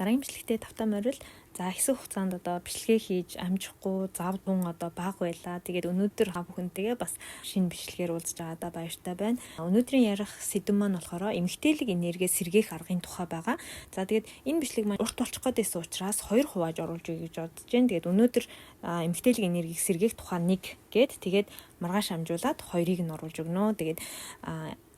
Дараагийн бичлэгтээ тавтай морил. За, хэсэг хугацаанд одоо бичлэгээ хийж амжихгүй зав тун одоо бага байлаа. Тэгээд өнөөдөр та бүхэнтэйгээ бас шинэ бичлэгээр уулзж байгаадаа баяртай байна. Өнөөдрийн ярих сэдэв маань болохоор эмэгтэйлэг энергиээ сэргээх аргын тухай байгаа. За, тэгээд энэ бичлэг маань урт болчих гээд байсан учраас хоёр хувааж оруулж өгье гэж бодож байна. Тэгээд өнөөдөр эмэгтэйлэг энергийг сэргээх тухай нэг гээд, тэгээд маргааш амжуулаад хоёрыг нь оруулж өгнө. Тэгээд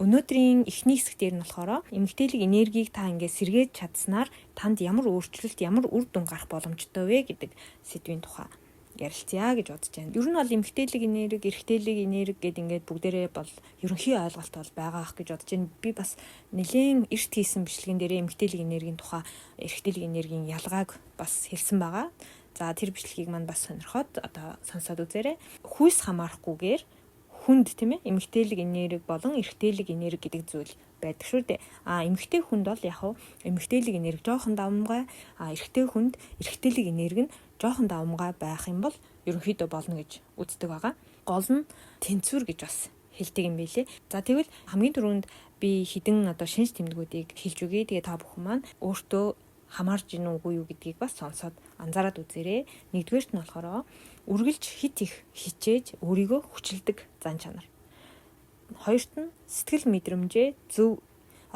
өнөөдрийн эхний хэсэг дээр нь болохоор эмэгтэйлэг энергийг та ингээд сэргээж чадсанаар танд ямар өөрчлөлт, ямар үр дүн гарах боломжтой вэ гэдэг сэдвийн тухай ярилцъя гэж бодож байна. Ер нь бол эмэгтэйлэг энерги, эрэгтэйлэг энерги гээд ингээд бүгдээрээ бол ерөнхий ойлголт бол байгаа ах гэж бодож байна. Би бас нэлээн эрт хийсэн бичлэгэн дээрээ эмэгтэйлэг энергийн тухай, эрэгтэйлэг энергийн ялгааг бас хэлсэн байгаа. За, тэр бичлэгийг маань бас сонирхоод одоо сонсоод үзээрэй. Хүйс хамаарахгүйгээр хүнд, тийм ээ, эмэгтэйлэг энерги болон эрэгтэйлэг энерги гэдэг зүйл байдаг шүү дээ. А эмэгтэй хүнд бол яг хав эмэгтэйлэг энерги жоохон давамгай, а эрэгтэй хүнд эрэгтэйлэг энерги нь жоохон давамгай байх юм бол ерөнхийдөө болно гэж үздэг байгаа. Гол нь тэнцвэр гэж бас хэлдэг юм билээ. За, тэгвэл хамгийн түрүүнд би хэдэн одоо шинж тэмдгүүдийг хэлж өгье. Тэгээ та бүхэн маань өөртөө хамаарж гин үгүй юу гэдгийг бас сонсоод анзаараад үзээрэй. Нэгдүгээрт нь болохоор үргэлж хит их хичээж өөрийгөө хүчилдэг зан чанар. Хоёрт нь сэтгэл мэдрэмжээ зөв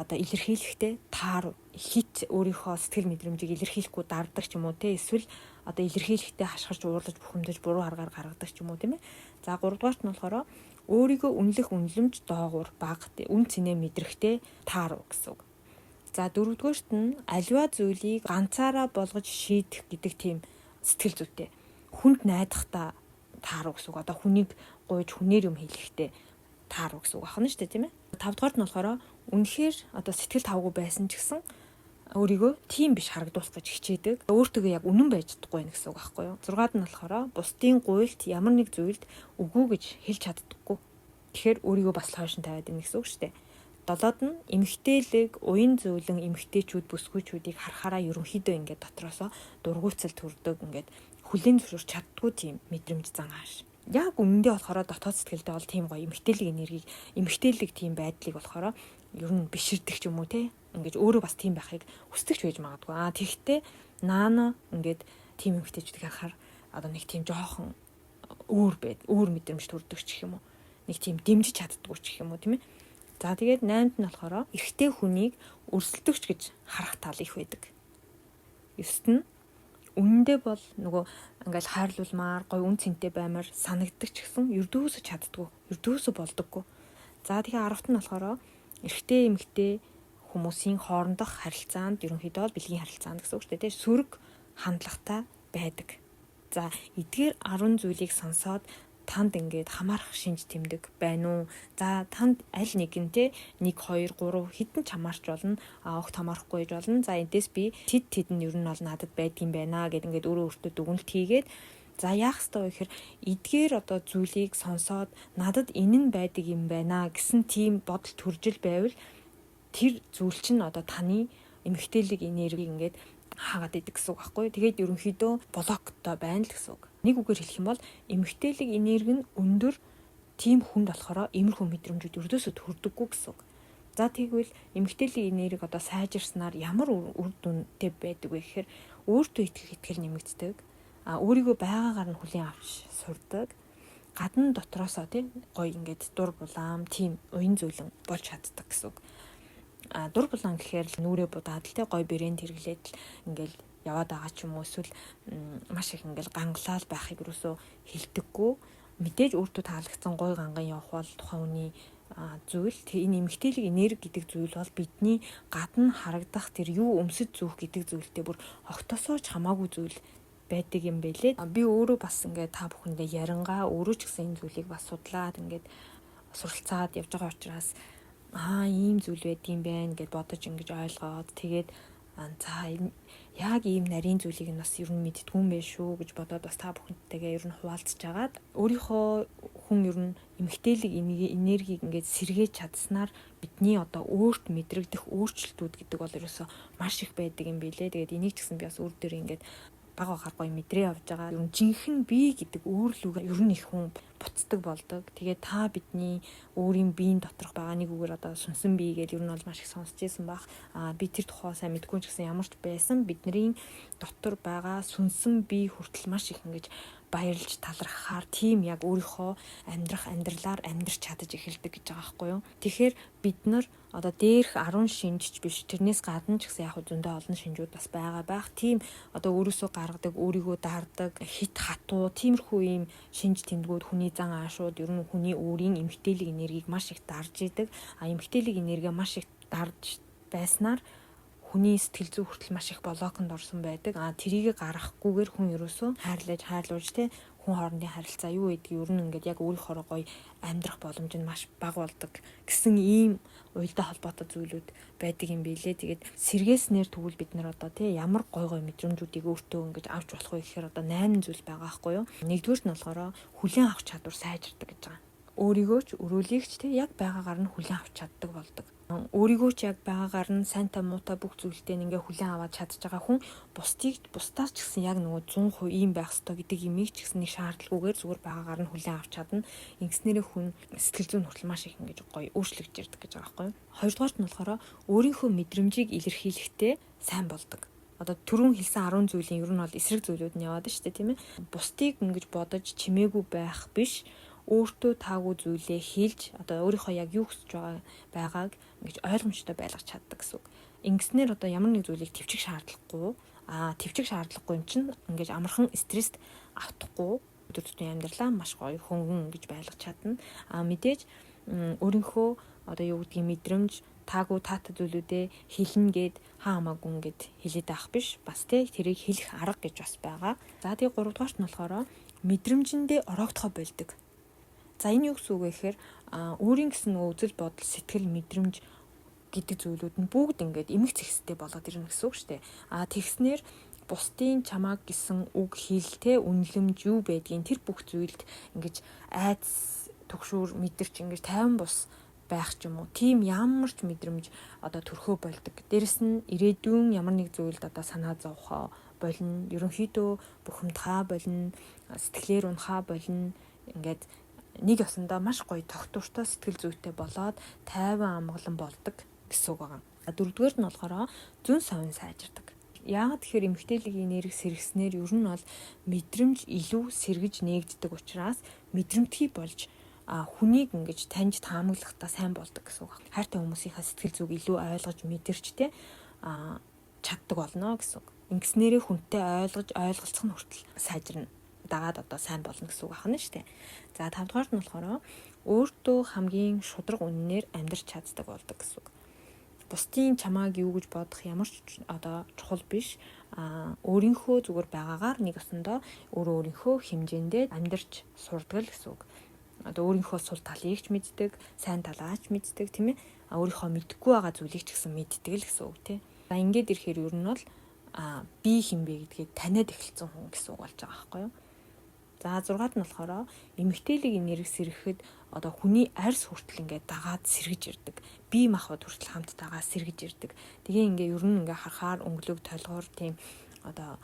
одоо илэрхийлэхдээ таар хит өөрийнхөө сэтгэл мэдрэмжийг илэрхийлэхгүй дарддаг ч юм уу, те, эсвэл одоо илэрхийлэхдээ хашгирч, уурлаж, бухимдаж, буруу аргаар гаргадаг ч юм уу, тийм ээ. За, гуравдугаарт нь болохоор өөрийгөө үнэлэх үнэлэмж доогуур, бага, үн цэнэ мэдрэхтэй тааруу гэсэн үг. За, дөрөвдүгээрт нь аливаа зүйлийг ганцаараа болгож шийдэх гэдэг тийм сэтгэл зүйтэй. Хүнд найдахдаа тааруу гэсэн үг. Одоо хүнийг гуйж, хүнээр юм хэлэхдээ тааруу гэсэн үг байна шүү дээ, тийм ээ. Тавдугаарт нь болохоор үнэхээр одоо сэтгэл тавгүй байсан ч гэсэн өөрийгөө тийм биш харагдуулах гэж хичээдэг. Өөртөөгөө яг үнэн байж чадахгүй гэсэн үг байхгүй юу? Зургаад нь болохоор бусдын гуйлт ямар нэг зүйлд үгүй гэж хэлж чаддаггүй. Тэгэхээр өөрийгөө бас хойш нь тавиад байна гэсэн үг шүү дээ. Долоод нь эмэгтэйлэг, уян зөөлөн эмэгтэйчүүд, бүсгүйчүүдийг харахаараа ерөнхийдөө ингээд дотроосоо дургуйцал төрдөг, ингээд хүлээн зөвшөөрч чаддгүй тийм мэдрэмж зан ааш. Яг үнэндээ болохоор дотоод сэтгэлдээ бол тийм гоё эмэгтэйлэг энергийг, эмэгтэйлэг тийм байдлыг болохоор ер нь биширдэг ч юм уу, те, ингээд өөрөө бас тийм байхыг хүсдэг ч байж магадгүй. Аа, тэгтээ наана ингээд тийм эмэгтэйчүүдийг харахаар одоо нэг тийм жоохон өөр байд, өөр мэдрэмж төрдөг ч гэх юм уу. Нэг тийм дэмжиж чаддгүй ч гэх юм уу, тийм ээ. За, тэгээд 8-нд нь болохоор эрэгтэй хүнийг өрсөлдөгч гэж харах тал их байдаг. 9-т нь үнэндээ бол нөгөө ингээл хайрлуулмаар, гой үн цэнтэй баймар санагддаг ч гэсэн ердөөсөө чаддгүй, ердөөсөө болдоггүй. За, тэгэхээр 10-т нь болохоор эрэгтэй эмэгтэй хүмүүсийн хоорондох харилцаанд, ерөнхийдөө бол бэлгийн харилцаанд гэсэн үг шүү дээ, сөрөг хандлагатай байдаг. За, эдгээр 10 зүйлийг сонсоод танд ингээд хамаарах шинж тэмдэг байна уу? За, танд аль нэг нь, те, 1 2 3 хэдэн ч хамаарч болно. А огт хамаарахгүй гэж болно. За, эндээс би тэд тэд нь ер нь бол надад байдгийм байна гэд ингээд өөрөө өөртөө дүгнэлт хийгээд, за, яах ёстой вэ гэхээр эдгээр одоо зүйлийг сонсоод надад энэ нь байдаг юм байна гэсэн тийм бодол төржил байвал тэр зүйл чинь одоо таны эмэгтэйлэг энергийг ингээд хаагаад идэг гэсэн үг байхгүй. Тэгээд ерөнхийдөө блоктой байна л гэсэн үг. Нэг үгээр хэлэх юм бол эмэгтэйлэг энерги нь өндөр тийм хүнд болохоор иймэрхүү мэдрэмжүүд ердөөсөө төрдөггүй гэсэн үг. За, тэгвэл эмэгтэйлэг энерги одоо сайжирснаар ямар үр дүнтэй байдаг вэ гэхээр өөртөө итгэх итгэл нэмэгддэг. А өөрийгөө байгаагаар нь хүлээн авч сурдаг. Гадна дотроосоо, тийм, гоё ингээд дур булаам, тийм уян зөөлөн болж чаддаг гэсэн үг. А дур булаан гэхээр нүрээ будаад л, те, гоё брэнд хэрэглээд л ингээл яваад байгаа ч юм уу, эсвэл маш их ингээл гангалаал байхыг юусоо хэлдэггүй. Мэдээж өөртөө таалагдсан гоё ганган явах бол тухайн хүний зүйл. Тэг энэ эмэгтэйлэг энерги гэдэг зүйл бол бидний гадна харагдах тэр юу өмсөж зүүх гэдэг зүйлтэй бүр огтосоо ч хамаагүй зүйл байдаг юм бэлээ. Би өөрөө бас ингээд та бүхэндээ ярингаа өөрөө ч гэсэн энэ зүйлийг бас судлаад, ингээд суралцаад явж байгаа учраас аа, ийм зүйл байдгийм байх гэд бодож, ингэж ойлгоод, тэгээд за, яг ийм нарийн зүйлийг нь бас ер нь мэддгүй юм байх шүү гэж бодоод бас та бүхэнтэйгээ ер нь хуваалцаж агаад, өөрийнхөө хүн ер нь эмэгтэйлэг энергийг ингээд сэргээж чадсанаар бидний одоо өөрт мэдрэгдэх өөрчлөлтүүд гэдэг бол ерөөсөө маш их байдаг юм билээ. Тэгээд энийг ч гэсэн би бас өөр дээр ингээд баг багаар гоё мэдрээ явж байгаа. Ер нь жинхэнэ би гэдэг өөрлөгөө ер нь их хүн буцдаг болдог. Тэгээд та бидний өөрийн биеийн доторх байгаа нэг үгээр одоо сүнсэн бие гэж ер нь бол маш их сонсч ирсэн байх. Би тэр тухай сайн мэдгүй ч гэсэн ямар ч байсан бидний дотор байгаа сүнсэн бие хүртэл маш их ингэж баярлж талархахаар тийм яг өөрийнхөө амьдрах амьдралаар амьдрч чадаж эхэлдэг гэж байгаа байхгүй юу. Тэгэхээр бид нар одоо дээрх 10 шинжч биш, тэрнээс гадна ч гэсэн яг зөндөө олон шинжүүд бас байгаа байх. Тийм одоо өөрөөсөө гаргадаг, өөрийгөө даардаг, хит хатуу тиймэрхүү ийм шинж тэмдгүүд хүний зан аашууд ер нь хүний өөрийн эмгтээлэг энергийг маш их дарж идэг. А эмгтээлэг энерги маш их дарж байснаар хүний сэтгэл зүй хүртэл маш их блоконд орсон байдаг. А тэрийг гаргахгүйгээр хүн ерөөсөө хайрлаж, хайрлуулж те хүн хоорондын харилцаа юу гэдгийг ер нь ингээд яг өөрийнхоороо гоё амьдрах боломж нь маш бага болдог гэсэн ийм уялдаа холбоотой зүйлүүд байдаг юм билээ. Тэгээд сэргээснээр тэгвэл бид нар одоо тий ямар гой гой мэдрэмжүүдийг өөртөө ингэж авч болох вэ гэхээр одоо 8 зүйл байгаа байхгүй юу. Нэгдүгüрт нь болохоор хүлээн авах чадвар сайжирдаг гэж байгаа. Өөрийгөө ч өрөөлийг ч тий яг байгаагаар нь хүлээн авч чаддаг болдог. Өөрийгөө ч яг байгаагаар нь сайнтай муутай бүх зүйлтэй ингээ хүлээн аваад чадж байгаа хүн бусдыг бусдаас ч гэсэн яг нөгөө 100% ийм байх ёстой гэдэг имийг ч гэсэн нэг шаардлагагүйгээр зүгээр байгаагаар нь хүлээн авч чадна. Ингэснээрээ хүн сэтгэл зүйн хүртэл маш их ингэж гоё өөрчлөгдөж ирдэг гэж байгаа байхгүй юу. Хоёрдугаарт нь болохоор өөрийнхөө мэдрэмжийг илэрхийлэхдээ сайн болдог. Одоо түрүүн хэлсэн 10 зүйлийн ер нь бол эсрэг зүйлүүд нь яваад шүү дээ, тийм ээ. Бусдыг ингэж бодож чимээгүй байх биш, өөртөө таагүй зүйлээ хэлж одоо өөрийнхөө яг юу хүсэж байгааг ингэж ойлгомжтой байлгах чаддаг гэсэн үг. Ингэснээр одоо ямар нэг зүйлийг төвчих шаардлагагүй, төвчих шаардлагагүй юм чинь ингэж амархан стресст автахгүй өдөр тутмын амьдралаа маш гоё хөнгөн ингэж байлгах чадна. А мэдээж өөрийнхөө одоо юу гэдгийг мэдрэмж таагүй таатай зүйлүүдээ хэлнэ гэд хаа хамаагүй ингээд хэлээд авах биш. Бас тэ тэрийг хэлэх арга гэж бас байгаа. За тэгээ гуравдугаарт нь болохоор мэдрэмжэндээ ороогдохоо болдог. За энэ юу гэсэн үг вэ гэхээр өөрийн гэсэн нөгөө үзэл бодол, сэтгэл, мэдрэмж гэдэг зүйлүүд нь бүгд ингээд эмх зэгстэй болоод ирнэ гэсэн үг шүү дээ. А тэгснээр бусдын чамааг гэсэн үг хэлтэй үнэлэмж юу байдгийг тэр бүх зүйлд ингэж айдас төгшүүр мэдэрч ингэж тайван бус байх ч юм уу. Тийм ямар ч мэдрэмж одоо төрхөө болдог. Дээрэс нь ирээдүйн ямар нэг зүйлд одоо санаа зовхоо болно. Ерөнхийдөө бухимдхаа болно, сэтгэлээр унахаа болно. Ингээд нэг ёсондоо маш гоё тогтвортой сэтгэл зүйтэй болоод тайван амгалан болдог гэсэн үг байгаа. Дөрөвдүгээр нь болохоор зүүн совин сайжирдаг. Яагаад тэгэхээр эмгтээлэг энерги сэргэснээр ер нь бол мэдрэмж илүү сэргэж нээгддэг учраас мэдрэмтгий болж хүнийг ингэж таньж таамаглахдаа сайн болдог гэсэн үг. Хайртай хүмүүсийнхаа сэтгэл зүг илүү ойлгож мэдэрч те чаддаг болно гэсэн үг. Ингэснээрээ хүнтэй ойлгож ойлголцох нь хүртэл сайжирна. Дагаад одоо сайн болно гэсэн үг ахна шүү дээ. За тавдугаарт нь болохоор өөртөө хамгийн шударга үннээр амьдрч чаддаг болдог гэсэн үг. Бусдын чамааг юу гэж бодох ямар ч одоо чухал биш. Өөрийнхөө зүгээр байгаагаар нэг ёсондоо өөрөө өөрийнхөө хэмжээндээ амьдрч сурдаг л гэсэн үг. Одоо өөрийнхөө сул талыг ч мэддэг, сайн талаа ч мэддэг, тийм ээ. Өөрийнхөө мэдэхгүй байгаа зүйлийг ч гэсэн мэддэг л гэсэн үг, тийм. За ингээд ирэхээр ер нь бол би хэн бэ гэдгээ таниад эхэлсэн хүн гэсэн үг болж байгаа байхгүй юу? За 6-аад нь болохоор эмгтээлэг энерги сэргэхэд одоо хүний арьс хүртэл ингээд дагаад сэргэж ирдэг. Бие махбод хүртэл хамттайгаа сэргэж ирдэг. Тэгээ ингээ ер нь ингээ харахаар өнгөлөг толгоор тийм одоо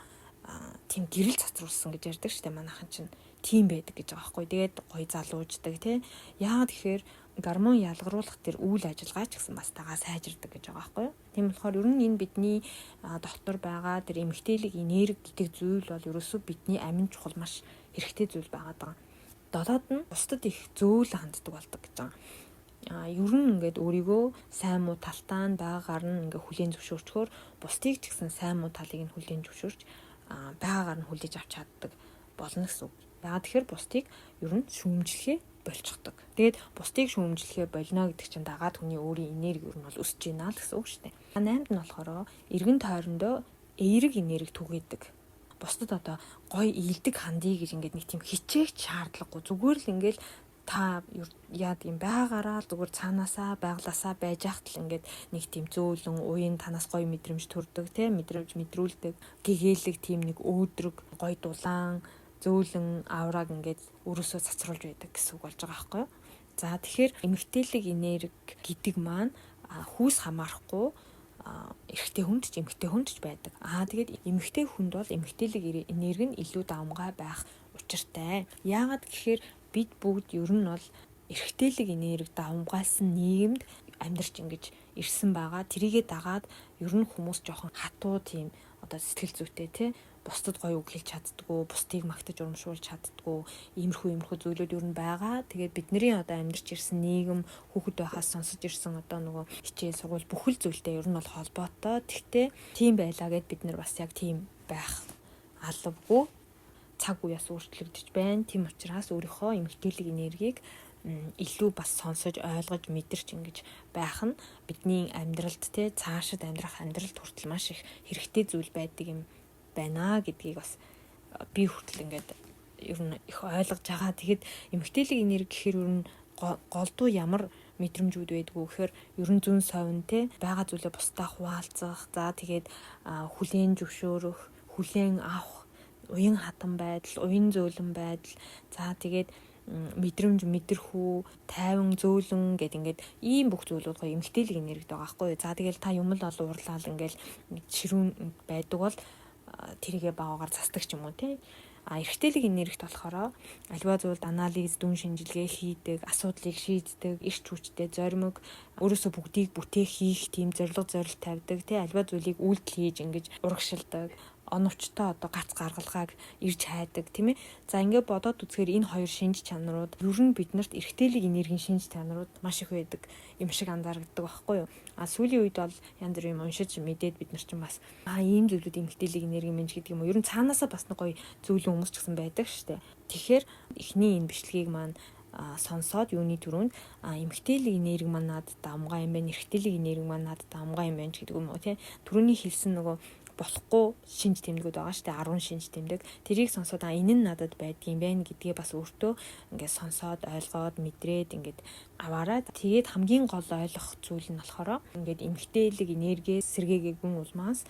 тийм гэрэл цацруулсан гэж ярьдаг шүү дээ. Манайхан чинь тийм байдаг гэж байгаа байхгүй. Тэгээд гоё залууждаг тий. Яагаад тэгэхээр гормон ялгаруулах тэр үйл ажиллагаа ч гэсэн бас тагаа сайжирдаг гэж байгаа байхгүй юу. Тийм болохоор ер нь энэ бидний дотор байгаа тэр эмгтээлэг энерги гэдэг зүйл бол ерөөсөө бидний амин чухал маш хэрэгтэй зүйл байгаад байгаа. Долоод нь бусдад их зөөлөн ханддаг болдог гэж байгаа. Ер нь ингээд өөрийгөө сайн муу талтаа нь байгаагаар нь ингээд хүлээн зөвшөөрчхөөр бусдыг ч гэсэн сайн муу талыг нь хүлээн зөвшөөрч байгаагаар нь хүлээж авч чаддаг болно гэсэн үг. Яагаад тэгэхээр бусдыг ер нь шүүмжлэхээ болчихдог. Тэгээд бусдыг шүүмжлэхээ болно гэдэг чинь дагаад хүний өөрийн энерги ер нь бол өсөж байна л гэсэн үг шүү дээ. 8-нд нь болохоор эргэн тойрондоо эерэг энерги түгээдэг. Бусдад одоо гоё ийдэг хандъя гэж ингээд нэг тийм хичээх шаардлагагүй. Зүгээр л ингээд та яад юм байгаараа л зүгээр цаанаасаа байглаасаа байж яхад л ингээд нэг тийм зөөлөн уян танаас гоё мэдрэмж төрдөг, те мэдрэмж мэдрүүлдэг, гэгээлэг тийм нэг өөдрөг гоё дулаан зөөлөн авраг ингээд өөрөөсөө цацруулж байдаг гэсэн үг болж байгаа байхгүй юу? За тэгэхээр эмгтээлэг энерги гэдэг маань хүүс хамаарахгүй эрэгтэй хүнд ч эмэгтэй хүнд ч байдаг. Тэгээд эмэгтэй хүнд бол эмэгтэйлэг энерги нь илүү давамгай байх учиртай. Яагаад гэхээр Бид бүгд ер нь бол эрхтэлэг энерги давамгайлсан нийгэмд амьдарч ингэж ирсэн байгаа. Тэрийгээ дагаад ер нь хүмүүс жоохон хатуу тийм одоо сэтгэл зүйтэй тий бусдад гоё үг хэлж чаддггүй, бусдыг магтаж урамшуулж чаддггүй, иймэрхүү зүйлүүд ер нь байгаа. Тэгээд бидний одоо амьдарч ирсэн нийгэм, хүүхэд байхаас сонсож ирсэн одоо нөгөө хичээл, сургууль бүхэл зүйлтэй ер нь бол холбоотой. Тэгтээ тийм байлаа гэд бид нар бас яг тийм байх албагүй, цаг үеэс өөрчлөгдөж байна. Тийм учраас өөрийнхөө эмгтээлэг энергийг илүү бас сонсож, ойлгож, мэдэрч ингэж байх нь бидний амьдралд те цаашид амьдрах амьдралд хүртэл маш их хэрэгтэй зүйл байдаг юм байна гэдгийг бас би хүртэл ингээд ер нь их ойлгож байгаа. Тэгэхэд эмгтээлэг энерги гэхээр ер нь голдуу ямар мэдрэмжүүд байдгүй гэхээр ер нь зүүн совин те байгаа зүйлээ бусдаа хуваалцах, за тэгээд хүлээн зөвшөөрөх, хүлээн авах, уян хатан байдал, уян зөөлөн байдал, за тэгээд мэдрэмж мэдрэхүү, тайван зөөлөн гэд ингээд ийм бүх зүйлүүд гоё эмгтээлэг энергид байгаа байхгүй юу. За тэгэл та юм л ол уурлал ингээл ширүүн байдаг бол тэрийгэ багаагаар застдаг ч юм уу тий. А эрхтэлэг энергит болохоор альва зүйлд анализ, дүн шинжилгээ хийдэг, асуудлыг шийддэг, эрч хүчтэй, зоримог, өөрөөсөө бүгдийг бүтээх хийх тийм зорилго зорилт тавьдаг, тий альва зүйлийг үйлдэл хийж ингэж урагшилдаг, оновчтой одоо гац гаргалгааг ирж хайдаг, тийм ээ. За ингээд бодоод үзэхээр энэ хоёр шинж чанарууд ер нь биднэрт эрхтэлэг энергийн шинж чанарууд маш их байдаг юм шиг анзаардаг байхгүй юу? А сүүлийн үед бол янз бүрийн юм уншиж мэдээд бид нар чинь бас ийм зүйлүүд эмгтээлэг энерги мэн гэдэг юм уу? Ер нь цаанаасаа бас нэг гоё зүйлэн хүмүүс ч гэсэн байдаг штэ. Тэгэхээр эхний энэ бичлэгийг маань сонсоод юуны түрүүнд эмгтээлэг энерги маань надад давмгай юм байна, эрхтээлэг энерги маань надад давмгай юм байна ч гэдэг юм уу тий. Түрүүний хэлсэн нөгөө болохгүй шинж тэмдгүүд байгаа шүү дээ, 10 шинж тэмдэг. Тэрийг сонсоод энэ нь надад байдгийн байх гэдгээ бас өөртөө ингээд сонсоод ойлгоод мэдрээд ингээд аваарай. Тэгээд хамгийн гол ойлгох зүйл нь болохоор ингээд эмгтээлэг энергиэс сэргээгээгүй улмаас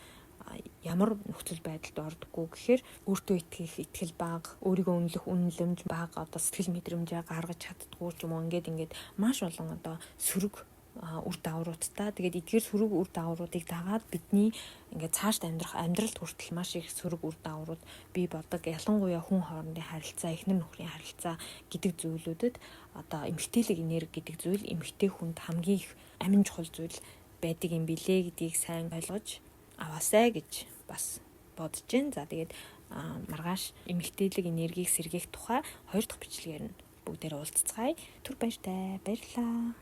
ямар нөхцөл байдалд ордоггүй гэхээр өөртөө итгэх итгэл бага, өөрийгөө үнэлэх үнэлэмж бага, одоо сэтгэл мэдрэмжээ гаргаж чаддгүй ч юм уу ингээд маш олон одоо сөрөг үр дагавруудтай. Тэгээд эдгээр сөрөг үр дагавруудыг дагаад бидний ингээд цаашд амьдрах амьдралд хүртэл маш их сөрөг үр дагаврууд бий болдог. Ялангуяа хүн хоорондын харилцаа, эхнэр нөхрийн харилцаа гэдэг зүйлүүдэд одоо эмгтээлэг энерги гэдэг зүйл эмгтэй хүнд хамгийн их амин чухал зүйл байдаг юм билэ гэдгийг сайн ойлгож аваасай гэж бас бодож байна. За тэгээд маргааш эмгтээлэг энергийг сэргээх тухай 2 дахь бичлэгээр нь бүгдээрээ уулзцгаая. Түр баяртай. Баярлалаа.